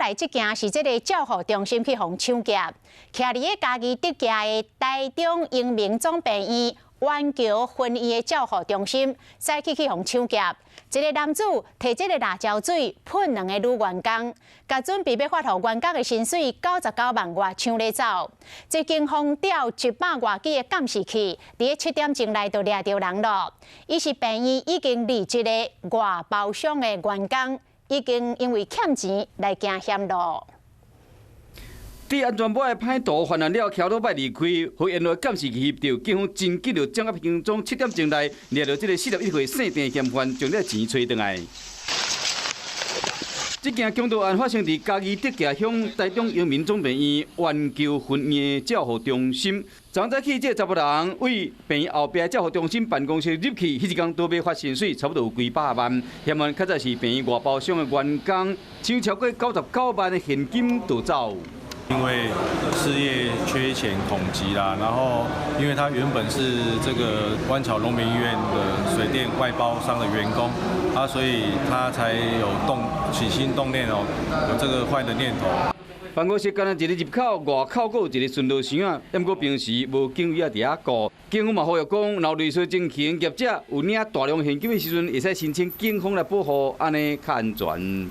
來這件是這个照護中心去予搶劫，徛佇咧嘉義竹崎的台中榮民總病院灣橋分院的照護中心，早起去予搶劫。一个男子提這个辣椒水噴兩个女員工，共準備欲發予員工的薪水九十九萬外搶咧走。這警方調一百外支的監視器，佇咧七點鐘內就掠著人囉。伊是病院已經離職的外包商的員工，已經因為欠錢來驚嫌囉。佇安全帽的歹徒犯案了，騎倒擺離開，予沿路監視器翕著，警方真緊就掌握行蹤，七點鐘內掠著這个41歲姓鄭嫌犯，將這个錢揣轉來。這件強盜案發生佇嘉義竹崎鄉台中榮民總病院灣橋分院的照護中心。昨早起，這个查埔人對病院後壁照護中心辦公室入去，彼一工倒欲發薪水，差不多有幾百萬。嫌犯較早是病院外包商的員工，搶超過九十九萬的現金逃走。因為失業缺錢恐急啦，然後因為他原本是這個灣橋榮民醫院的水電外包商的員工，啊，所以他才有動起心動念哦，有這個壞的念頭。辦公室干焦一个入口，外口閣有一个巡邏箱仔，毋過平時無警衛仔佇遐顧。警方嘛呼籲講，若有類似情形，業者有領大量現金的時陣，會使申請警方來保護，按呢較安全。